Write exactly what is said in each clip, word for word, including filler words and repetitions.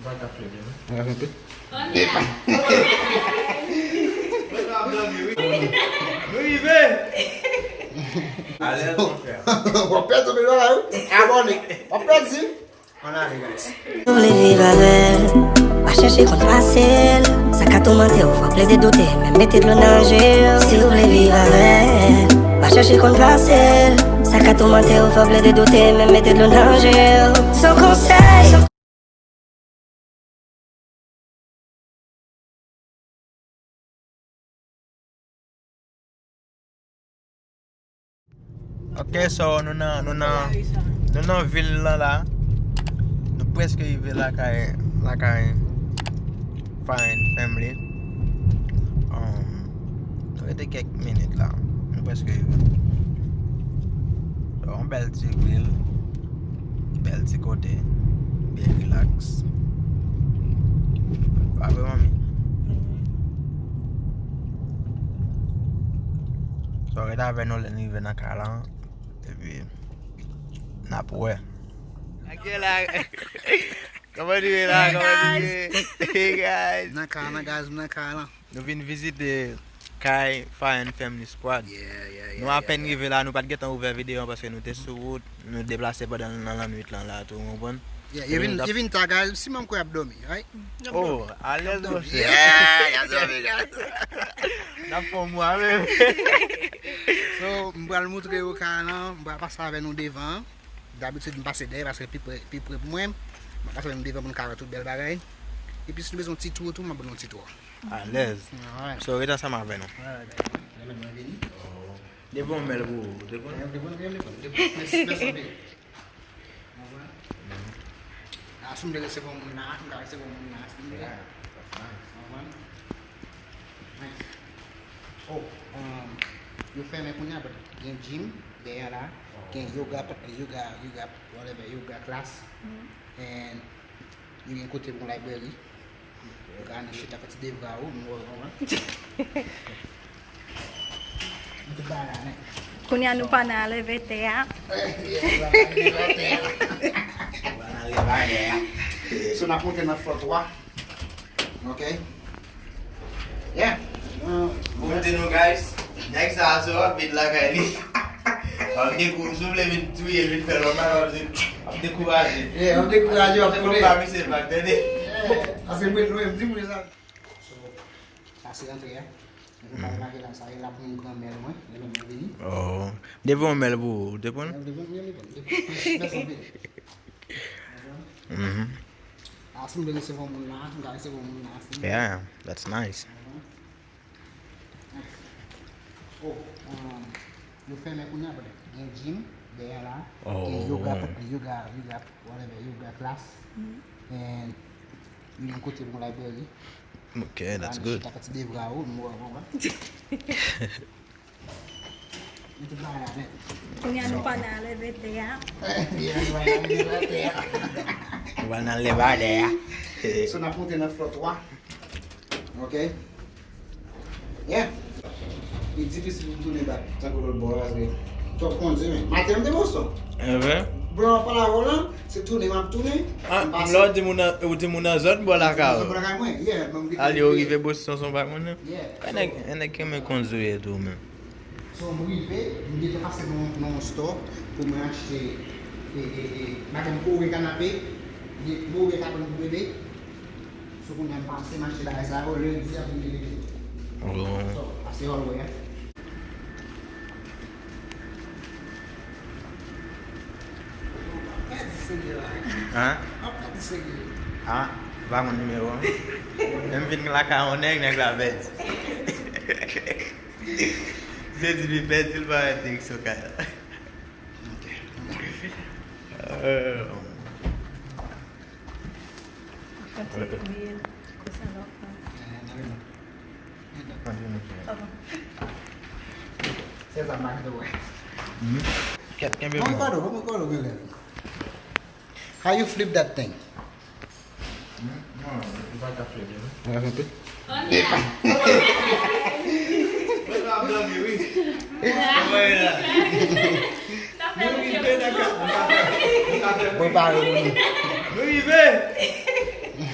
Mwen ka flebi, wi. Mwen ka flebi. Nou rive! Alèz, mon frè. W ap pèdi, men, wi. Abòne. W ap pèdi. Ann ale, guys. Si w vle viv avè l, pa chèche konn pase l. Sa ka toumante w, fè w plede doute, menm mete dlo nan je w. Si w vle viv avè l, pa chèche konn pase l. Sa ka toumante w, fè w plede doute, menm mete dlo nan je w. Se yon konsèy. Ok, so nou nan, nou nan, nou nan vil lan la. Nou prèske rive lakay, lakay Fine Family. Um, nou rete kèk minit la. Nou prèske rive. So, yon bèl ti vil. Bèl ti kote. Byen rilaks. Pa vre, manmi? So, ret avè nou lè n rive nan kay lan. Epi, n ap wè. Kòman nou ye la? Kòman nou ye? Hey, guys. Hey, guys. Nan kay lan, guys, nan kay lan. Nou vin vizite kay Fire and Family Squad. Yeah, yeah, yeah. Nou apèn rive la, nou pa t gentan ouvè videyo an paske nou te sou wout, nou deplase pandan nan lannwit lan la tou, w konprann? Yeah, yo vin, yo vin ta, guys, si manm kwè y ap dòmi, right? Oh, alèz, monchè. Yeah, y ap dòmi, guys. N ap fè yon mwa menm. So, m pral moutre yo kay lan, m pral pase avè nou devan. Dabitid, m pase dèyè paske pi pre, pi pre pou mwen. M ap pase avè nou devan pou n ka wè tout bèl bagay. Epi si nou bezwen yon ti tou tou, m ap ban nou yon ti tou. Alèz. Alright. So, ret ansanm avè nou. Alright. Lè mèt mwen vini. Depi yon mèl pou ou, ou te konn? Mèsi, mèsi anpil. Ou konprann? A, si m te resevwa moun la, m ka resevwa moun la, si m vle. Yeah, that's nice. Ou konprann? Nice. Oh, um, yo fèmen kounye a, but gen gym dèyè la, gen yoga, yoga, yoga, whatever, yoga class. And yo gen kote pou library. Ou ka annik chita fè ti devwa ou, m wè w konprann. Mete bagay la, men. Kounye a nou pa nan leve tè a. Yeah, nou pa nan leve tè a. Nou pa nan leve tè a. So, n ap monte nan flò twa. Ok. Yeah. Pou m di nou, guys, nèg sa a se w ap met lakay li. W ap dekou-, si w vle vin touye l, vin fè lòt bagay, w ap di, w ap dekouraje. Yeah, w ap dekouraje, w ap touye. Se konpa misye fè, tande? Yeah. Paske mwen, mwen, m di moun sa. So, sa se antre a. Nou pral make la, sa e la pou yon granmè l mwen, lè mwen vini. Oh. M te voye yon mèl pou ou, ou te pran l? Mwen te pran l, mwen te pran l. Mèsi anpil. Mhm. A, si m te resevwa moun la, m ka resevwa moun la, si m vle. Yeah, that's nice. Mhm. Oh, um, yo fèmen kounye a, but gen gym dèyè la. Oh. Gen yoga, yoga, yoga, whatever, yoga class. And yo gen kote pou library. Ok, that's good. Chita fè ti devwa ou, m wè, m wè. Mete bagay la nèt. Kounye a nou pa nan leve tè a. Yeah, nou pa nan leve tè a. Nou pa nan leve tè a. So, n ap monte nan flò twa. Ok. Yeah. Li difisil pou m tounen bak tankou lòt bò a, paske twòp kondwi, men. Maten an, m te Boston. Enben. Bro, an pale avè w lan, se tounen m ap tounen. Ah, m pase. Lè w di moun nan, ou di moun nan zòn bò lakay ou. Zòn bò lakay mwen, yeah, men m vin. Ale, ou rive Boston, se yon pa moun nan. Yeah. Nèg, nèg ki renmen kondwi tou, men. So, m rive, m gentan pase nan, nan yon store pou mwen achte, e, e, e, bagay m kore kanape, e, kore kabann pou bebe. So, kounye a m pase, m achte bagay sa yo, lendi ap vin deliver. Oh. So, pase all the way, eh. Pèdi serye la. Hein? Ap pèdi serye. Ah, m pa konn nimewo an. Lè m vin lakay yon nèg, nèg la pèdi. Se di li pèdi, li pa wè direksyon kay la. Ok. Euh. Fè ti kouri, kosa l ap fè. Sa bon. Kèt, kenbe bon. How you flip that thing? Hmm? Non, ou pa ka flebi, non. Ou ka flebi? Mwen pa reponn. Nou rive!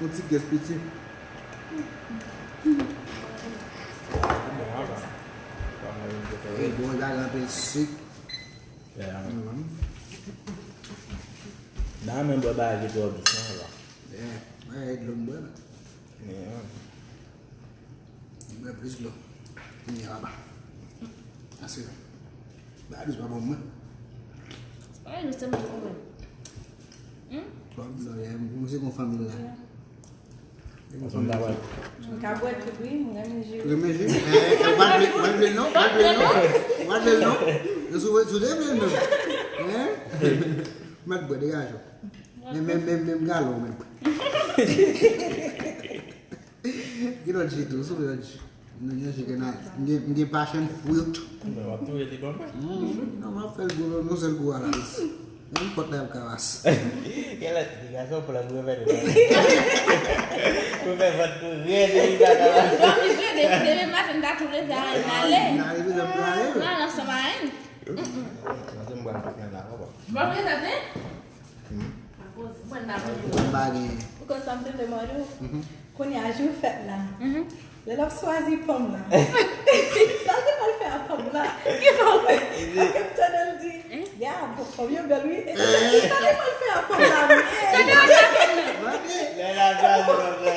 Yon ti gès piti. Wi, bon, l pa gen anpil sik. Yeah. Mhm. Nan men bwè bagay ki twò dous, non, la. Yeah, mwen e dlo m bwè, men. Yeah. M bwè plis dlo. Kounye a, papa. Ase. Bagay dous pa bon pou mwen. Bagay dous tèlman bon, men. Hmm? Bon, non, yeah, mwen se bon fanmi la. Yeah. Mwen ka bwè tout, wi, mwen renmen ji. Renmen ji? Eh, eh, ou pa vle, ou pa vle non, ou pa vle non, ou pa vle non. Yo sou, sou de vle non. Hein? Mèt bwè, degaje w. Men, men, men, men galon, men. Gen lòt ji tou, sou lòt ji. Nou gen ji grenadye. M gen, m gen passion fruit. Men w ap touye li ban mwen. Mm, non, m ap fè l gwo, yon sèl gwo alas. Nenpòt la y ap kawas. Gen lè, ti gason pou l ap repete. Pou fè vant pou rèd, li pa kawas. Bon, li vle, depi demen maten, m ta tou leve a, n ale. N ale, m ale. N ale ansanm a Ann. Nan se m bwè m pa fè la, papa. Bon, mwen sa te? Mwen pa gen. Ou konn sa m te vle mande w? Mhm. Kounye a, jou fèt la. Mhm. Lè l ap swazi pòm la. Sa l te pral fè a pòm la? Ki pòm? Paske m tande l di, ya, bon, pòm yo bèl, wi. E sa l te pral fè a pòm la, wi? Sa l te pral fè a pòm la? Lè l ap swazi pòm la.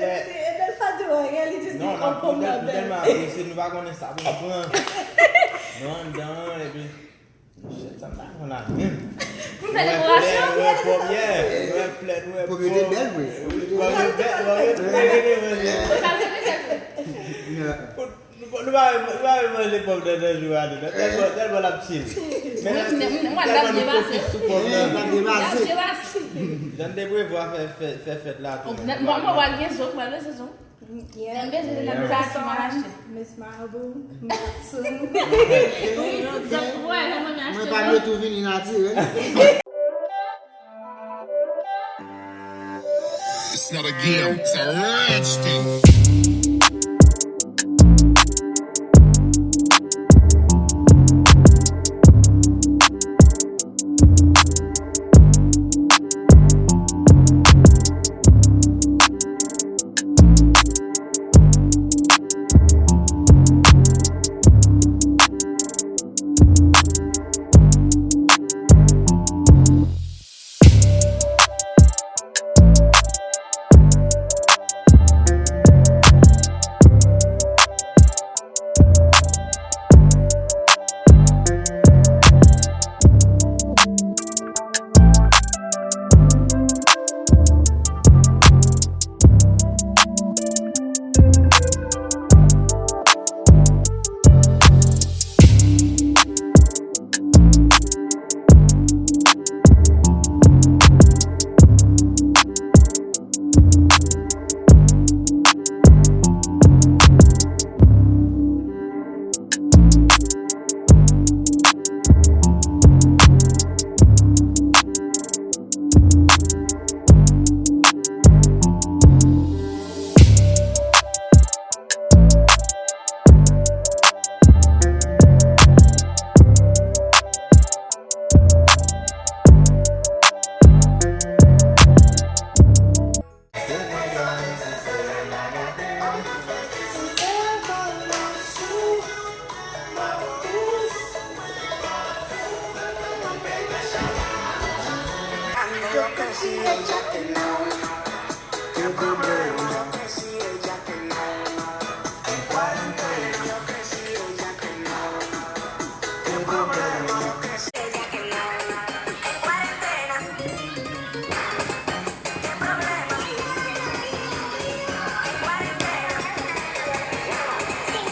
Lè... E bèl pa di w anyen, li jis di, non, oh, pòm la bèl. Nou tèlman apresye, nou pa konnen sa pou nou pran. Nou anndan, epi Shit, sa m pa konn la menm. Pou fè dekorasyon? Nou wè pòm, yeah. Nou wè flè, nou wè pòm. Pòm yo te bèl, vre. Pòm yo bèl, pòm yo bèl, vre. Ou ka repete l? Nou, nou pa, nou pa manje pòm nan, nan jou a, nou. Tèlman, tèlman l ap chill. Men, tèlman nou fokis sou pòm nan. L ap depase. Jan de prevwa fè fè fè fèt la tou. Mwen mwen pral gen zo, mwen pral bezwen zo. Yeah. Mwen bezwen zo nan sa ki mwen achte. Miss Malibu, Matsu. Mwen pa dwe tou vini natirèl. It's not a game, it's a rich thing.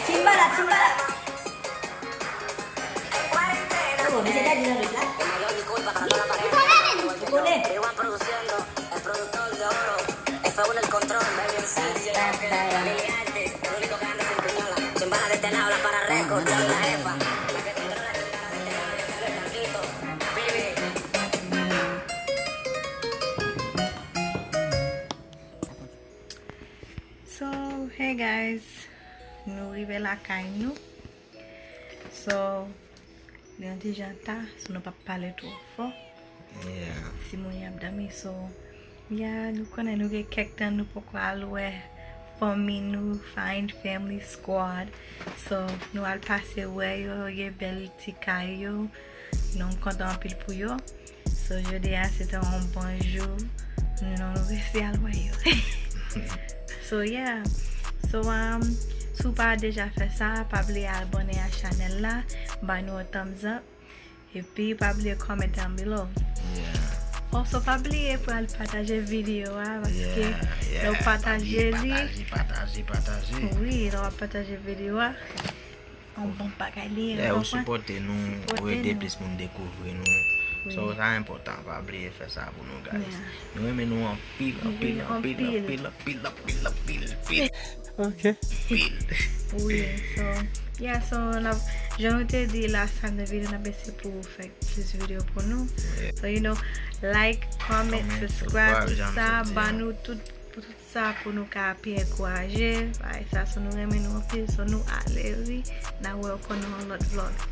Chimbala, chimbala. Oh, misye pèdi nan rit la. Ou konnen. So, hey guys, nou rive lakay nou. So, li yon ti jan ta, so nou p ap pale twò fò. Yeah. Timoun y ap dòmi, so, yeah, nou konnen nou gen kèk tan nou poko al wè fanmi nou, Find Family Squad. So, nou al pase wè yo, gen bèl ti kay yo. Nou kontan anpil pou yo. So, jodi a, se te yon bon jou. Nou, nou resi al wè yo. So, yeah. So, um, si w pa deja fè sa, pa bliye abòne a chanèl la, bay nou yon thumbs up. Epi, pa bliye comment down below. Yeah. Also, pa bliye pou al pataje videyo a, paske lè w pataje li, pataje, pataje, pataje. Wi, lè w ap pataje videyo a, yon bon bagay li ye, ou konprann? Ou sipòte nou, ou ede plis moun dekouvri nou. So, sa enpòtan, pa bliye fè sa pou nou, guys. Nou renmen nou anpil, anpil, anpil, anpil, anpil, anpil, anpil, anpil. Ok. Anpil. Wi, so, yeah, so, n ap, jan nou te di la, sa nan videyo, n ap eseye pou fè plis videyo pou nou. So, you know, like, comment, subscribe, tout sa, ban nou tout, pou tout sa pou nou ka pi ankouraje. Bagay sa, so nou renmen nou anpil, so nou ale, wi. N a wè w ankò nan yon lòt vlog.